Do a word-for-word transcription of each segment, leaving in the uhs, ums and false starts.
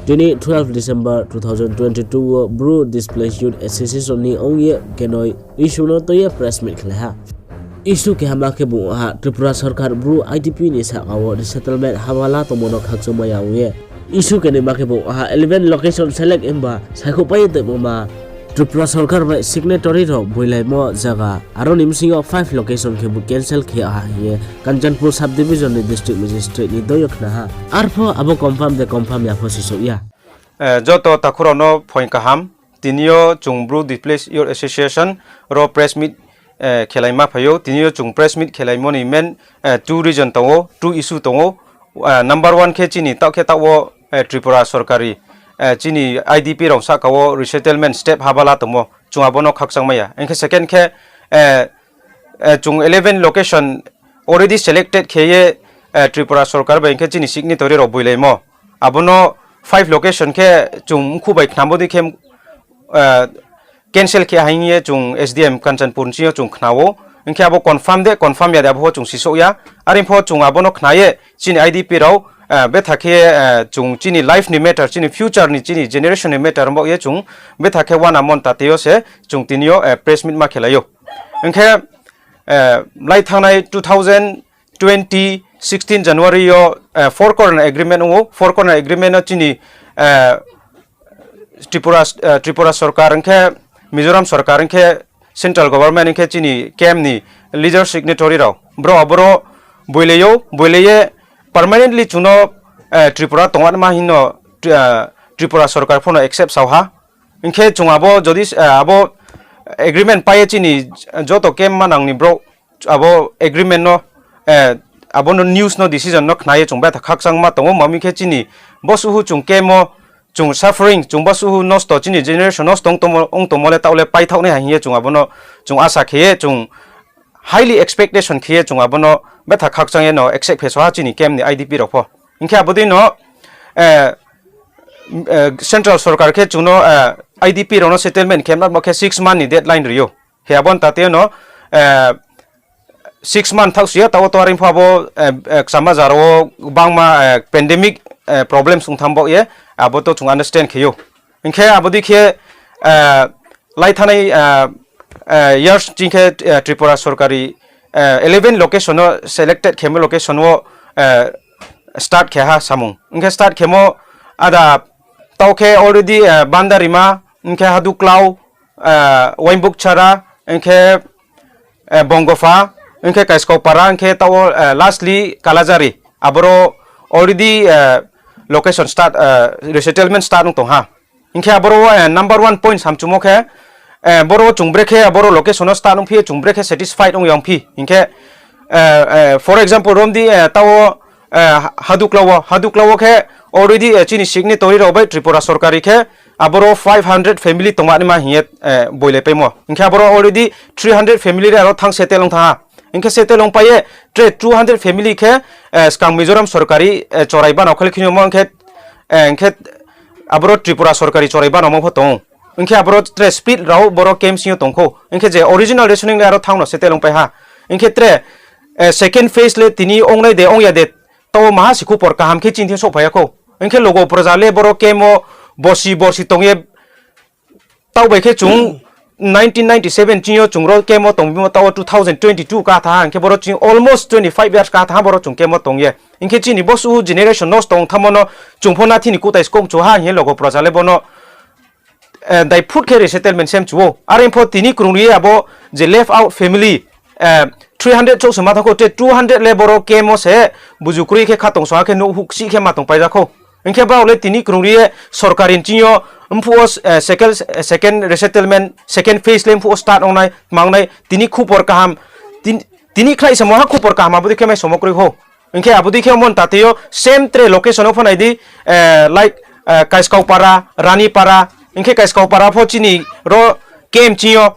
Tini twelve December two thousand twenty-two wo Bru Displaced Youth Association ni ong ye kenoi issue no tui ye press meet khlai ha. Issue keha ma khe bung ha Tripura sorkar Bru I D P ni sahka wo resettlement haba la tongmo no khakchangmai ya ong ye. Issue kenoima khe bung ha eleven location select himba saikhouhpai ye tongmo ma Tripura sorkar bai signatory rao boilaimo zaga, aro ni bsing yo five location khe bo cancel khe ha hing ye Kanchanpur subdivision ni district magistrate ni doi yo khna ha. Arpho abo confirm de confirm ya pho sisouh ya. Joto takhu rao no phoing kaham. Tini yo chung Bru Displaced Youth Association ro press meet khelaima phai ou. Tini yo chung press meet khelaimo ni main two reason tong ou, two issue tong ou. Number one khe chini taoh khe taoh wo Tripura sorkari chini I D P rao sahka wo resettlement step haba la tongmo, chung abo no khakchangmai ya. Hing khe second khe chung eleven location already selected khe ye Tripura sorkar bai hing khe chini signatory rao boilaimo. Abo no five location khe chung mkhu bai khnamo dei khe cancel khe ha hing ye chung S D M Kanchanpur ni sing yo chung khna ou. Hing khe abo confirm de confirm ya de abo pho chung sisouh ya. Are pho chung abo no khna ye chini I D P rao betha khe chung chini life ni matter, chini future ni chini generation ni matter baoh ye chung betha khe uana mon tate yo se chung tini yo press meet ma khelai ou. Hing khe lai thanngnai two thousand twenty sixteen January yo Four Corner Agreement ong ou. Four Corner Agreement no chini Tripura sorkar hing khe, Mizoram sorkar hing khe, central government hing khe chini K M ni leader signatory rao brao aboro boilai ou, boilai ye permanently chung no Tripura tongma hing no Tripura sorkar pho no accept sao ha. Hing khe chung abo jodi abo agreement pai ye chini joto K M manang ni brao abo agreement no, abo no news no decision no khna ye chung betha khakchangma tong ou, ma mi khe chini bosuhu chung K M o chung suffering, chung bosuhu nosto, chini generation nosto ong tongmo le taoh le paithaoh nai ha hing ye chung abo no chung asa khe ye chung highly expectation khe ye chung abo no betha khakchang ye no accept khe so ha chini K M ni I D P rao pho. Hing khe abo dei no central sorkar khe chung no I D P rao no settlement khe mnamo khe six month ni deadline ri ou. He abo ni tate no six month thaoh si ya, taoh wo to are pho abo kchama jara wo gbangma pandemic problems ong tham baoh ye, abo to chung understand khe ou. Hing khe abo dei khe lai thanngnai years ching khe Tripura sorkari eleven location no selected khemo location wo start khe ha samung. Hing khe start khemo ada taoh khe already Bandarima, hing khe Haduklau, Wainbukchara, hing khe Bongopha, hing khe Kaiskaupara, hing khe taoh wo lastly Kalajari. Aboro already location start, resettlement start ong tong ha. Hing khe aboro number one point samchumo khe, boro chung brekhe aboro location no start ongphi ye chung brekhe satisfied ong ya ongphi. Hing khe for example rom di, taoh wo Haduklau wo, Haduklau wo khe already chini signatory rao bai Tripura sorkari khe aboro five hundred family tongma naima hing ye boilaipaimo. Hing khe aboro already three hundred family re aro thanng settle ong thanng ha. Hing khe settle ongpai ye tre two hundred family khe skang Mizoram sorkari chorai bana khe khinomo hing khe aboro Tripura sorkari chorai banamo pho tong ou. Hing khe aboro tre split rao boro camp sing yo tong khou. Hing khe je original rationing le aro thanng no settle ongpai ha. Hing khe tre second phase le tini ongnai de ong ya de, taoh wo maha si khupor kaham khe chini thing souhphai ya khou. Hing khe logo proja le boro camp wo borsi borsi tong ye, taoh bai khe chung nineteen ninety-seven ching yo chung ro camp wo tong bimo, taoh wo two thousand twenty-two ka thanng ha, hing khe boro ching almost twenty-five years ka thanng ha boro chung camp wo tong ye. Hing khe chini bosuhu generation nosto ong thanngmo no chung pho nathi ni kutai skouh mchu ha hing ye logo proja le bono daiphut khe resettlement se mchu ou. Are pho tini krungri ye abo je left out family three hundred chouh se ma thanng khou, te two hundred le boro camp wo se buju kroi khe kha tong song ha khe nouh huhsih khe ma tongpai ja khou. Hing khe brao le tini krungri ye sorkari ni ching yo mphuh wo second resettlement, second phase le mphuh wo start ong nai, tma ong nai, tini khupor kaham, tini khnai samo ha khupor kaham abo dei khe mai somo kroi khou. Hing khe abo dei khe omo ni tate yo same tre location wo pho nai di, like Kaiskaupara, Ranipara, hing khe Kaiskaupara pho chini ro camp ching yo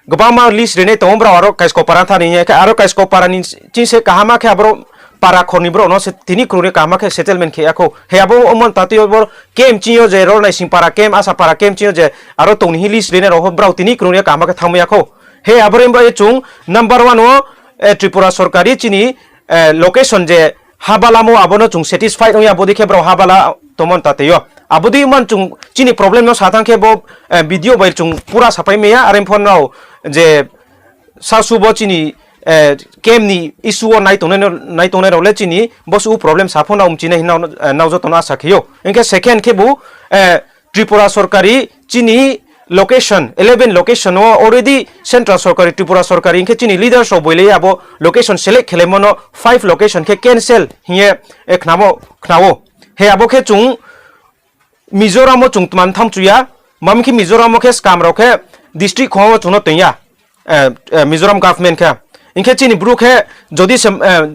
gbangma list rinai tong ou, brao aro Kaiskaupara thanng ni hing ye khe aro Kaiskaupara ni ching se kaham khe aboro para khor ni brouh no se tini krungri kaham khe settlement khe ya khou. He abo omo ni tate yo boro camp ching yo je ro Naisingpara camp, Asapara camp ching yo je aro tong ni hing list rinai rao pho brao tini krungri kaham khe thanngmai ya khou. He abo ni baoh ye chung number one wo Tripura sorkari chini location je habalamo abo no chung satisfied ong ya, abo dei khe brao habala tongmo ni ta tei yo. Abo dei man chung chini problem no sa thanng khe bo, eh, video bai chung pura sapai mai ya, are pho nrao je sasu bo chini, eh, camp ni issue wo nai tongnai no, nai tongnai rao le chini bo suh problem sa pho nrao mchinai hing nrao, eh, nrao joto no asa khe ou. Hing khe second khebu, eh, Tripura sorkari chini location, eleven location wo already central sorkari, Tripura sorkari hing khe chini leaders rao boilai ye abo location select khelaimo no five location khe cancel hing ye, eh, khnamo, khna ou. He abo khe chung Mizoram wo chung tma thanng chu ya, mami khe Mizoram wo khe skam rao khe district khong wo chung no toing ya, eh, eh, Mizoram government khe. Hing khe chini Bru khe jodi se, eh,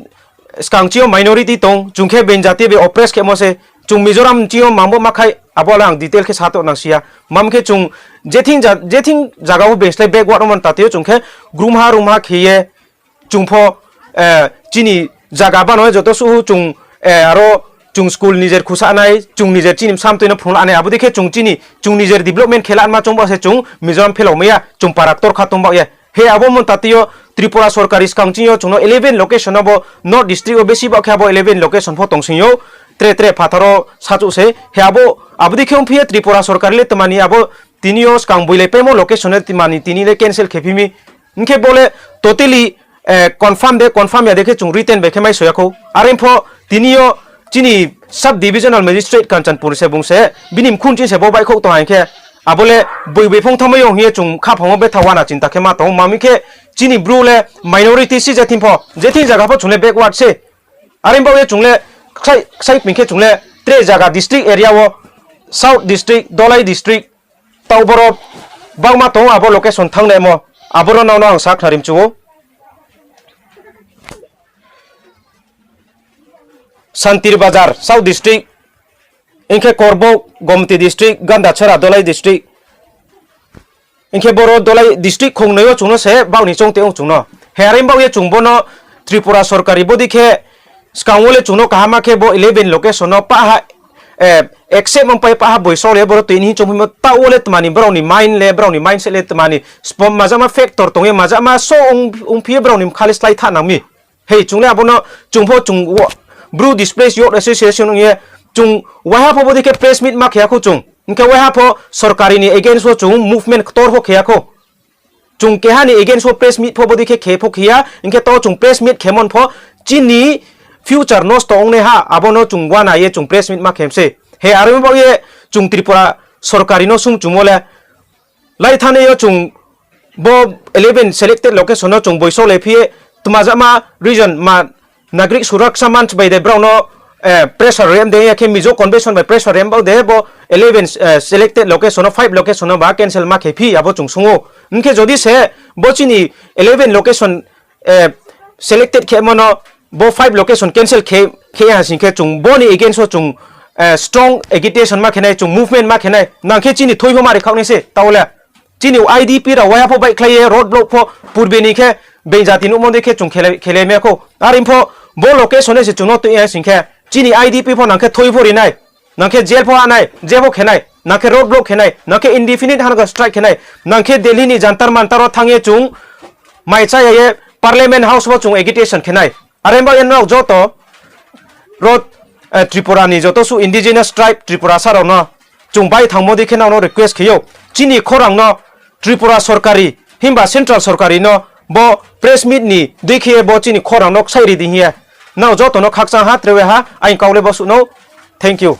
skang chini yo minority tong, chung khe being jati bai oppress khemo se, chung Mizoram chini yo mangbo ma khai, abo le ang detail khe sa to nang si ya. Mami khe chung jething ja-, jething zaga wo being slái backward ongmo ni ta tei yo chung khe grumha rumha khe ye chung pho, eh, chini zaga bano joto suh chung, eh, aro chung school nijer khusa nai, chung nijer chini bsa mtoi no phrung la nai, abo dei khe chung chini, chung nijer development khe la nma choung ba se chung Mizoram phelao mai ya, chung para ktor kha tong baoh ye. He abo mon ta tei yo Tripura sorkari skang chini yo chung no eleven location no bo North district wo besi baoh khe abo eleven location pho tongsing ou, tre tre phathar wo sachouh se. He abo, abo dei khe ongphi ye Tripura sorkari le tma ni abo tini yo skang boilai paimo location le tma ni tini le cancel khe phi mi. Hing khe bo le totally, eh, confirm de, confirm ya de khe chung written bai khe mai so ya khou. Are pho tini yo chini sub divisional magistrate Kanchanpur se bung se, bini mkhun chini se bo baihkhouh tong ha hing khe, abo le boi boi phong thanngmai yo hing ye chung khaphang wo betha uana chinta khe ma tong ou. Mami khe chini Bru le minority si je thing pho, je thing zaga pho chung le backward se. Are baoh ye chung le ksai, ksai ping khe chung le tre zaga district area wo, South district, Dholai district, taoh boro bangma tong ou abo location thanngnaimo, aboro nrao no ang sa khnari mchu ou. Santir Bazar, South district, hing khe Korbok, Gomti district, Gandachara, Dholai district, hing khe boro Dholai district khongnoi yo chung no se baoh ni choung tei ong chung no. He are baoh ye chung bo no Tripura sorkari bodei khe skang wo le chung no kaham khe bo eleven location no paha, eh, accept ongpai paha boiso le boro tui ni hing choungphimo taoh wo le tma ni brao ni mind le, brao ni mindset le tma ni spom majama factor tong ye majama so ong, ongphi ye brao ni mkha le slái tha nang mi. Hei, chung le abo no chung pho chung wo, Bru Displaced Youth Association ong ye, chung waiha pho bodei khe press meet ma khe ya khou chung. Hing khe waiha pho sorkari ni against wo chung movement ktor pho khe ya khou. Chung keha ni against wo press meet pho bodei khe khe pho khe ya, hing khe taoh chung press meet khemo ni pho chini future nosto ongnaiha, abo no chung uana ye chung press meet ma khe mi se. He are baoh ye chung Tripura sorkari no sung chungmo le, lai thanng yo chung bo eleven selected location no chung boiso le phi ye tma jama reason ma Nagarik Suraksha Manch bai de brao no, eh, pressure rem de ya khe Mizo Convention bai pressure rem baoh de bo eleven, eh, selected location no five location no ba cancel ma khe phi abo chung sung ou. Hing khe jodi se bo chini eleven location, eh, selected khemo no bo five location cancel khe, khe ya sing khe chung bo ni against wo chung, eh, strong agitation ma khe nai, chung movement ma khe nai, nang khe chini thoi pho ma ri khaoh nai se, taoh le. Chini I D P rao waiha pho baihkhlai ye road block pho purbe ni khe being jati nuhmo dei khe chung khele, khele mai ya khou. Are pho bo location no se chung no tui ya sing khe chini I D P pho nang khe thoi pho ri nai, nang khe jail pho ha nai, je pho khe nai, nang khe road block khe nai, nang khe indefinite hunger strike khe nai, nang khe Delhi ni Jantar Mantar wo thanng ye chung mai chá ya ye Parliament House wo chung agitation khe nai. Are baoh ye nrao joto ro, eh, Tripura ni joto suh indigenous tribe Tripurasa rao no chung bai thanngmo dei khe nrao no request khe ou. Chini khorang no Tripura sorkari himba central sorkari no bo press meet ni dei khe ye bo chini khorang no ksaih ri di hing ye nrao joto no khakchang ha, tre ha, aini kau le bo suh no. Thank you.